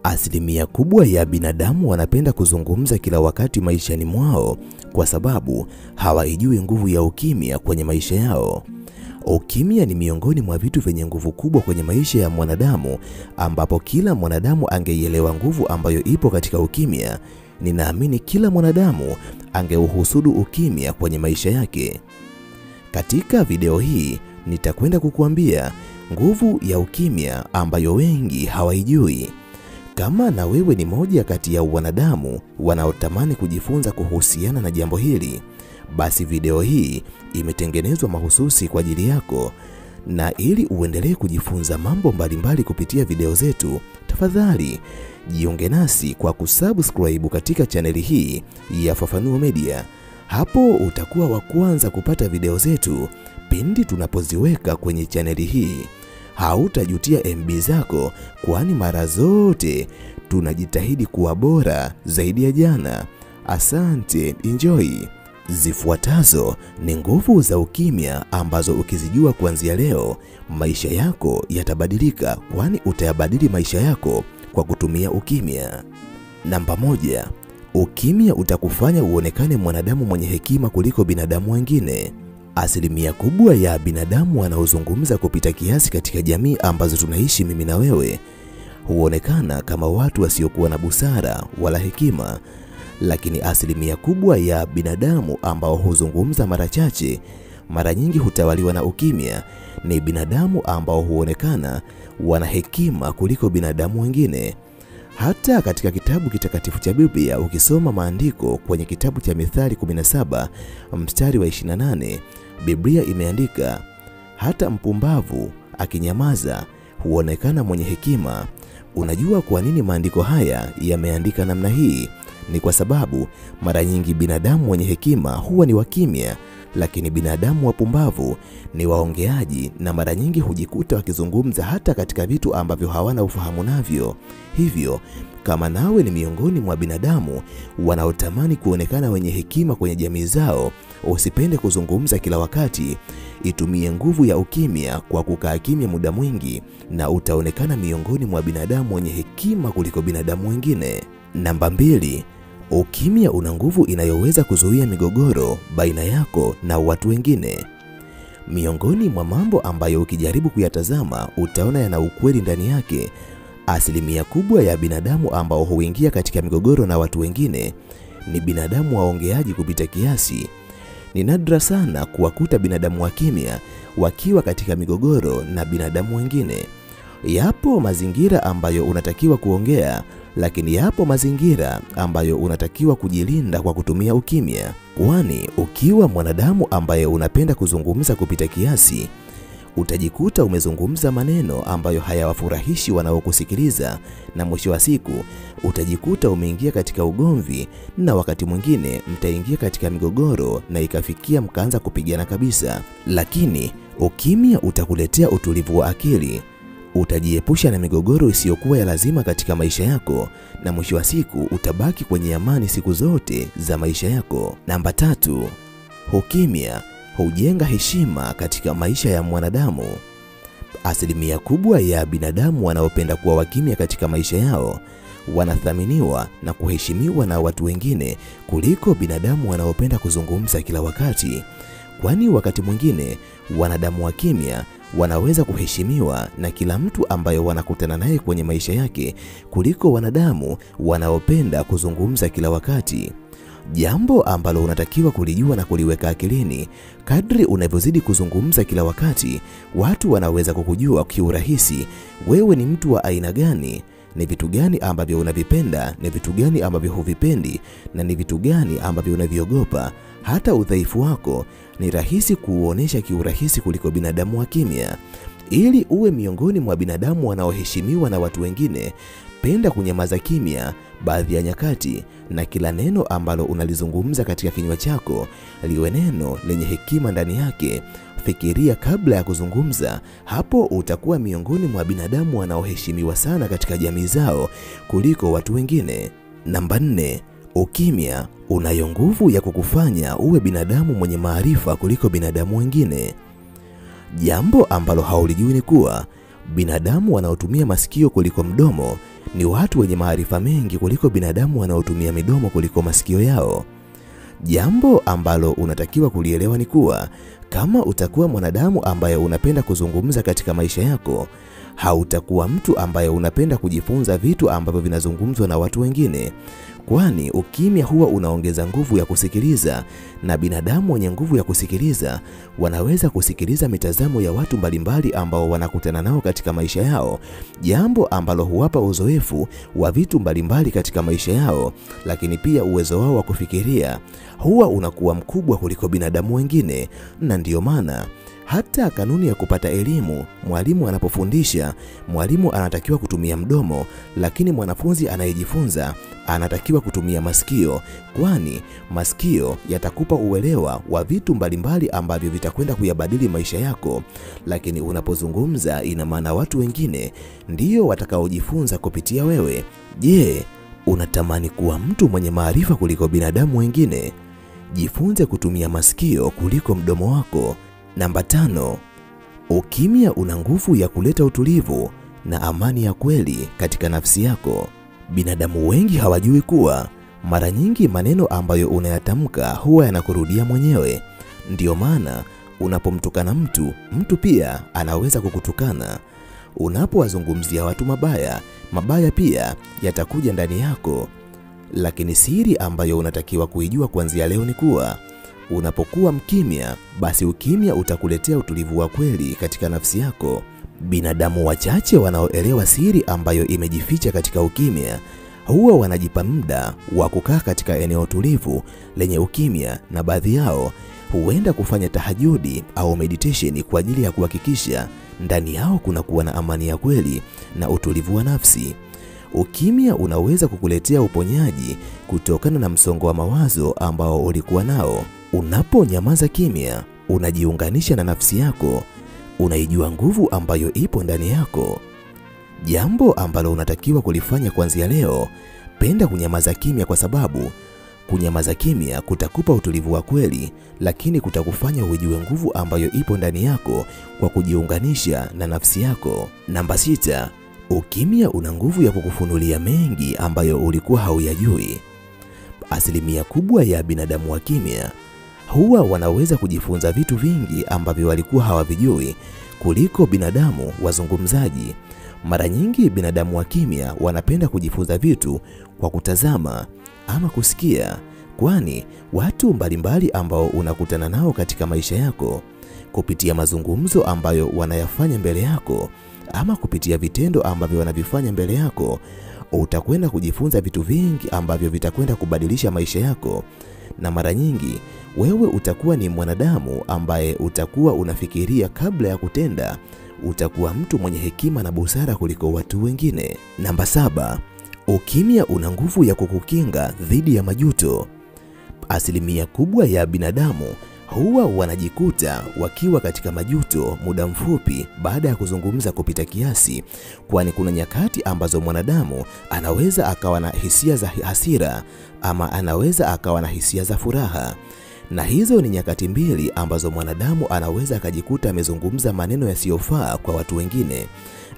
Asilimia kubwa ya binadamu wanapenda kuzungumza kila wakati maishani mwao kwa sababu hawaijui nguvu ya ukimya kwenye maisha yao. Ukimya ni miongoni mwa vitu vyenye nguvu kubwa kwenye maisha ya mwanadamu, ambapo kila mwanadamu angeielewa nguvu ambayo ipo katika ukimya. Ninaamini kila mwanadamu angeuhusudu ukimya kwenye maisha yake. Katika video hii nitakwenda kukuambia nguvu ya ukimya ambayo wengi hawaijui. Kama na wewe ni moja kati ya wanadamu wanaotamani kujifunza kuhusiana na jambo hili, basi video hii imetengenezwa mahususi kwa ajili yako. Na ili uendelee kujifunza mambo mbalimbali kupitia video zetu, tafadhali jiunge nasi kwa kusubscribe katika chaneli hii ya Fafanuo Media. Hapo utakuwa wa kwanza kupata video zetu pindi tunapoziweka kwenye chaneli hii. Hautajutia MB zako, kwani mara zote tunajitahidi kuwa bora zaidi ya jana. Asante, enjoy. Zifuatazo ni nguvu za ukimya ambazo ukizijua kuanzia leo, maisha yako yatabadilika, kwani utayabadili maisha yako kwa kutumia ukimya. Namba 1, ukimya utakufanya uonekane mwanadamu mwenye hekima kuliko binadamu wengine. Asilimia kubwa ya binadamu wanaozungumza kupita kiasi katika jamii ambazo tunaishi mimi na wewe huonekana kama watu wasiokuwa na busara wala hekima. Lakini asilimia kubwa ya binadamu ambao huzungumza mara chache, mara nyingi hutawaliwa na ukimya, ni binadamu ambao huonekana wana hekima kuliko binadamu wengine. Hata katika kitabu kitakatifu cha Biblia, ukisoma maandiko kwenye kitabu cha Mithali 17 mstari wa 28, Biblia imeandika, hata mpumbavu akinyamaza huonekana mwenye hekima. Unajua kwa nini maandiko haya yameandika namna hii? Ni kwa sababu mara nyingi binadamu wenye hekima huwa ni wakimya, lakini binadamu wapumbavu ni waongeaji na mara nyingi hujikuta wakizungumza hata katika vitu ambavyo hawana ufahamu navyo. Hivyo, kama nawe ni miongoni mwa binadamu wanaotamani kuonekana wenye hekima kwenye jamii zao, usipende kuzungumza kila wakati. Itumie nguvu ya ukimya kwa kukaa kimya muda mwingi, na utaonekana miongoni mwa binadamu wenye hekima kuliko binadamu wengine. Namba 2, ukimya una nguvu inayoweza kuzuia migogoro baina yako na watu wengine. Miongoni mwa mambo ambayo ukijaribu kuyatazama utaona yana ukweli ndani yake, asilimia kubwa ya binadamu ambao huingia katika migogoro na watu wengine ni binadamu waongeaji kupita kiasi. Ni nadra sana kuwakuta binadamu wa kimya wakiwa katika migogoro na binadamu wengine. Yapo mazingira ambayo unatakiwa kuongea, lakini yapo mazingira ambayo unatakiwa kujilinda kwa kutumia ukimya. Kwani ukiwa mwanadamu ambaye unapenda kuzungumza kupita kiasi, utajikuta umezungumza maneno ambayo hayawafurahishi wanaokusikiliza, na mwisho wa siku utajikuta umeingia katika ugomvi, na wakati mwingine mtaingia katika migogoro na ikafikia mkaanza kupigana kabisa. Lakini ukimya utakuletea utulivu wa akili. Utajiepusha na migogoro isiyokuwa ya lazima katika maisha yako, na mwisho wa siku utabaki kwenye amani siku zote za maisha yako. Namba 3, ukimya hujenga heshima katika maisha ya mwanadamu. Asilimia kubwa ya binadamu wanaopenda kuwa wakimya katika maisha yao wanathaminiwa na kuheshimiwa na watu wengine kuliko binadamu wanaopenda kuzungumza kila wakati. Kwani wakati mwingine wanadamu wakimya wanaweza kuheshimiwa na kila mtu ambaye wanakutana naye kwenye maisha yake kuliko wanadamu wanaopenda kuzungumza kila wakati. Jambo ambalo unatakiwa kulijua na kuliweka akilini, kadri unavyozidi kuzungumza kila wakati, watu wanaweza kukujua kiurahisi wewe ni mtu wa aina gani, ni vitu gani ambavyo unavipenda, ni vitu gani ambavyo huvipendi, na ni vitu gani ambavyo unaviogopa. Hata udhaifu wako ni rahisi kuuonesha kiurahisi kuliko binadamu wa kimya. Ili uwe miongoni mwa binadamu wanaoheshimiwa na watu wengine, penda kunyamaza kimya baadhi ya nyakati, na kila neno ambalo unalizungumza katika kinywa chako liwe neno lenye hekima ndani yake. Fikiria kabla ya kuzungumza. Hapo utakuwa miongoni mwa binadamu wanaoheshimiwa sana katika jamii zao kuliko watu wengine. Namba 4, ukimya unayo nguvu ya kukufanya uwe binadamu mwenye maarifa kuliko binadamu wengine. Jambo ambalo haulijui ni kuwa binadamu wanaotumia masikio kuliko mdomo ni watu wenye maarifa mengi kuliko binadamu wanaotumia midomo kuliko masikio yao. Jambo ambalo unatakiwa kulielewa ni kuwa kama utakuwa mwanadamu ambaye unapenda kuzungumza katika maisha yako, hautakuwa mtu ambaye unapenda kujifunza vitu ambavyo vinazungumzwa na watu wengine. Kwani ukimya huwa unaongeza nguvu ya kusikiliza, na binadamu wenye nguvu ya kusikiliza wanaweza kusikiliza mitazamo ya watu mbalimbali ambao wanakutana nao katika maisha yao, jambo ambalo huwapa uzoefu wa vitu mbalimbali katika maisha yao. Lakini pia uwezo wao wa kufikiria huwa unakuwa mkubwa kuliko binadamu wengine. Na ndiyo maana hata kanuni ya kupata elimu, mwalimu anapofundisha, mwalimu anatakiwa kutumia mdomo, lakini mwanafunzi anayejifunza anatakiwa kutumia masikio, kwani masikio yatakupa uelewa wa vitu mbalimbali ambavyo vitakwenda kuyabadili maisha yako. Lakini unapozungumza, ina maana watu wengine ndio watakaojifunza kupitia wewe. Je, unatamani kuwa mtu mwenye maarifa kuliko binadamu wengine? Jifunze kutumia masikio kuliko mdomo wako. Namba 5, ukimya una nguvu ya kuleta utulivu na amani ya kweli katika nafsi yako. Binadamu wengi hawajui kuwa mara nyingi maneno ambayo unayatamka huwa yanakurudia mwenyewe. Ndiyo maana unapomtukana mtu, mtu pia anaweza kukutukana. Unapowazungumzia watu mabaya, mabaya pia yatakuja ndani yako. Lakini siri ambayo unatakiwa kuijua kuanzia leo ni kuwa unapokuwa mkimya, basi ukimya utakuletea utulivu wa kweli katika nafsi yako. Binadamu wachache wanaoelewa siri ambayo imejificha katika ukimya huwa wanajipa muda wa kukaa katika eneo tulivu lenye ukimya, na baadhi yao huenda kufanya tahajudi au meditation kwa ajili ya kuhakikisha ndani yao kuna kuwa na amani ya kweli na utulivu wa nafsi. Ukimya unaweza kukuletea uponyaji kutokana na msongo wa mawazo ambao ulikuwa nao. Unaponyamaza kimya, unajiunganisha na nafsi yako, unaijua nguvu ambayo ipo ndani yako. Jambo ambalo unatakiwa kulifanya kuanzia leo, penda kunyamaza kimya, kwa sababu kunyamaza kimya kutakupa utulivu wa kweli, lakini kutakufanya ujue nguvu ambayo ipo ndani yako kwa kujiunganisha na nafsi yako. Namba 6, ukimya una nguvu ya kukufunulia mengi ambayo ulikuwa hauyajui. Asilimia kubwa ya binadamu wa kimya huwa wanaweza kujifunza vitu vingi ambavyo walikuwa hawavijui kuliko binadamu wazungumzaji. Mara nyingi binadamu wa kimya wanapenda kujifunza vitu kwa kutazama ama kusikia, kwani watu mbalimbali ambao unakutana nao katika maisha yako kupitia mazungumzo ambayo wanayafanya mbele yako ama kupitia vitendo ambavyo wanavifanya mbele yako, utakwenda kujifunza vitu vingi ambavyo vitakwenda kubadilisha maisha yako. Na mara nyingi wewe utakuwa ni mwanadamu ambaye utakuwa unafikiria kabla ya kutenda. Utakuwa mtu mwenye hekima na busara kuliko watu wengine. Namba 7, ukimya una nguvu ya kukukinga dhidi ya majuto. Asilimia kubwa ya binadamu huwa wanajikuta wakiwa katika majuto muda mfupi baada ya kuzungumza kupita kiasi, kwani kuna nyakati ambazo mwanadamu anaweza akawa na hisia za hasira ama anaweza akawa na hisia za furaha. Na hizo ni nyakati mbili ambazo mwanadamu anaweza akajikuta amezungumza maneno yasiyofaa kwa watu wengine,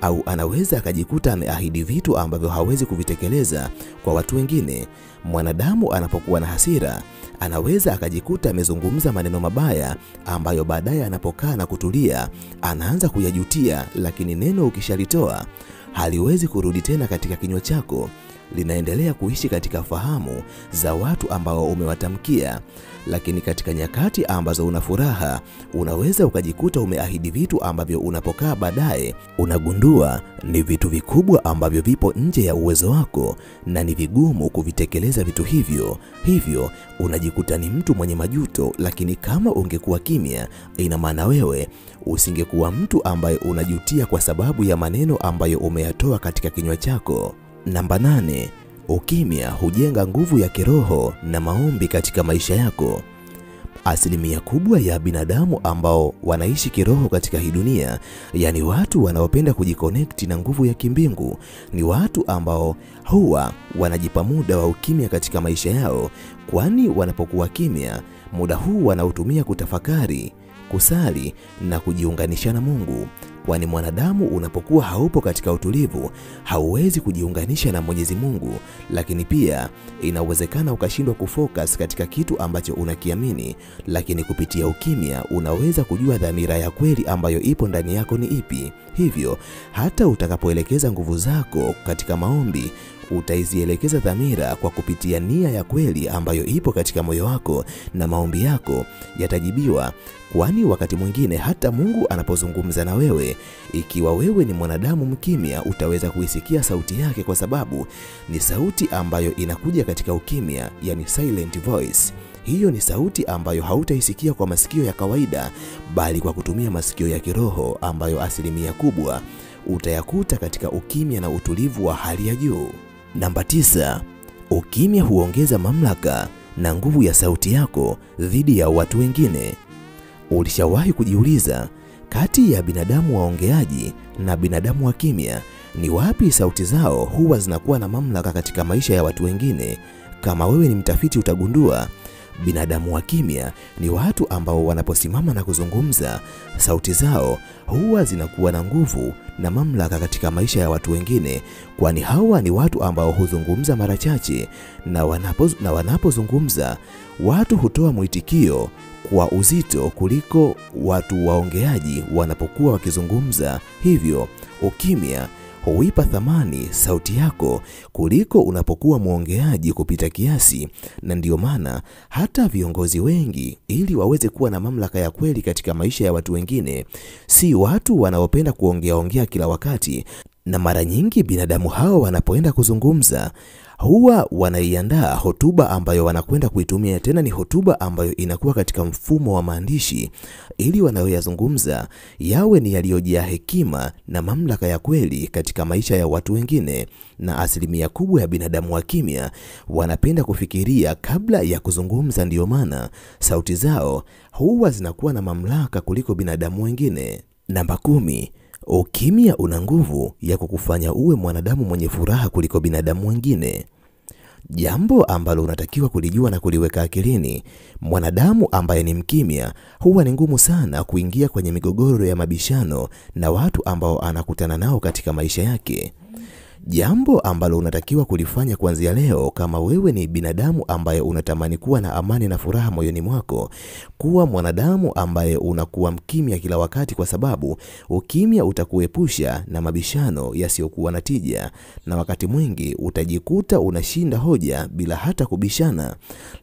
au anaweza akajikuta ameahidi vitu ambavyo hawezi kuvitekeleza kwa watu wengine. Mwanadamu anapokuwa na hasira anaweza akajikuta amezungumza maneno mabaya ambayo baadaye anapokaa na kutulia anaanza kuyajutia, lakini neno ukishalitoa haliwezi kurudi tena katika kinywa chako, linaendelea kuishi katika fahamu za watu ambao umewatamkia. Lakini katika nyakati ambazo una furaha unaweza ukajikuta umeahidi vitu ambavyo unapokaa baadaye unagundua ni vitu vikubwa ambavyo vipo nje ya uwezo wako na ni vigumu kuvitekeleza vitu hivyo. Hivyo unajikuta ni mtu mwenye majuto. Lakini kama ungekuwa kimya, ina maana wewe usingekuwa mtu ambaye unajutia kwa sababu ya maneno ambayo umeyatoa katika kinywa chako. Namba 8, ukimya hujenga nguvu ya kiroho na maombi katika maisha yako. Asilimia kubwa ya binadamu ambao wanaishi kiroho katika hii dunia, yani watu wanaopenda kujikonekti na nguvu ya kimbingu, ni watu ambao huwa wanajipa muda wa ukimya katika maisha yao, kwani wanapokuwa kimya, muda huu wanautumia kutafakari, kusali na kujiunganisha na Mungu. Kwani mwanadamu unapokuwa haupo katika utulivu, hauwezi kujiunganisha na Mwenyezi Mungu, lakini pia inawezekana ukashindwa kufocus katika kitu ambacho unakiamini. Lakini kupitia ukimya unaweza kujua dhamira ya kweli ambayo ipo ndani yako ni ipi. Hivyo hata utakapoelekeza nguvu zako katika maombi, utaizielekeza dhamira kwa kupitia nia ya kweli ambayo ipo katika moyo wako, na maombi yako yatajibiwa. Kwani wakati mwingine hata Mungu anapozungumza na wewe, ikiwa wewe ni mwanadamu mkimya, utaweza kuisikia sauti yake, kwa sababu ni sauti ambayo inakuja katika ukimya, yani silent voice. Hiyo ni sauti ambayo hautaisikia kwa masikio ya kawaida, bali kwa kutumia masikio ya kiroho ambayo asilimia kubwa utayakuta katika ukimya na utulivu wa hali ya juu. Namba 9, ukimya huongeza mamlaka na nguvu ya sauti yako dhidi ya watu wengine. Ulishawahi kujiuliza, kati ya binadamu waongeaji na binadamu wa kimya, ni wapi sauti zao huwa zinakuwa na mamlaka katika maisha ya watu wengine? Kama wewe ni mtafiti utagundua binadamu wa kimya ni watu ambao wanaposimama na kuzungumza, sauti zao huwa zinakuwa na nguvu na mamlaka katika maisha ya watu wengine. Kwani hawa ni watu ambao huzungumza mara chache, na wanapozungumza watu hutoa mwitikio kwa uzito kuliko watu waongeaji wanapokuwa wakizungumza. Hivyo ukimya huipa thamani sauti yako kuliko unapokuwa muongeaji kupita kiasi. Na ndiyo maana hata viongozi wengi, ili waweze kuwa na mamlaka ya kweli katika maisha ya watu wengine, si watu wanaopenda kuongea kila wakati. Na mara nyingi binadamu hao wanapoenda kuzungumza huwa wanaiandaa hotuba ambayo wanakwenda kuitumia, tena ni hotuba ambayo inakuwa katika mfumo wa maandishi, ili wanayoyazungumza yawe ni yaliyojaa hekima na mamlaka ya kweli katika maisha ya watu wengine. Na asilimia kubwa ya binadamu wa kimya wanapenda kufikiria kabla ya kuzungumza, ndiyo maana sauti zao huwa zinakuwa na mamlaka kuliko binadamu wengine. Namba 10, ukimya una nguvu ya kukufanya uwe mwanadamu mwenye furaha kuliko binadamu wengine. Jambo ambalo unatakiwa kulijua na kuliweka akilini, mwanadamu ambaye ni mkimya huwa ni ngumu sana kuingia kwenye migogoro ya mabishano na watu ambao anakutana nao katika maisha yake. Jambo ambalo unatakiwa kulifanya kuanzia leo, kama wewe ni binadamu ambaye unatamani kuwa na amani na furaha moyoni mwako, kuwa mwanadamu ambaye unakuwa mkimya kila wakati, kwa sababu ukimya utakuepusha na mabishano yasiyokuwa na tija, na wakati mwingi utajikuta unashinda hoja bila hata kubishana.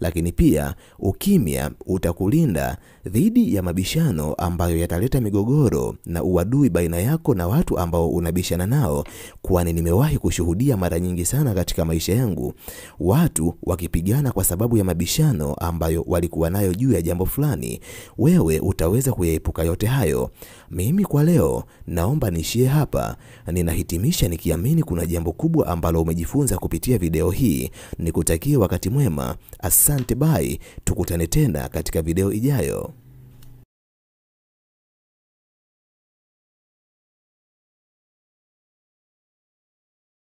Lakini pia ukimya utakulinda dhidi ya mabishano ambayo yataleta migogoro na uadui baina yako na watu ambao unabishana nao, kwani nimewahi kushuhudia mara nyingi sana katika maisha yangu watu wakipigana kwa sababu ya mabishano ambayo walikuwa nayo juu ya jambo fulani. Wewe utaweza kuyaepuka yote hayo. Mimi kwa leo naomba niishie hapa. Ninahitimisha nikiamini kuna jambo kubwa ambalo umejifunza kupitia video hii. Nikutakie wakati mwema. Asante, bye. Tukutane tena katika video ijayo.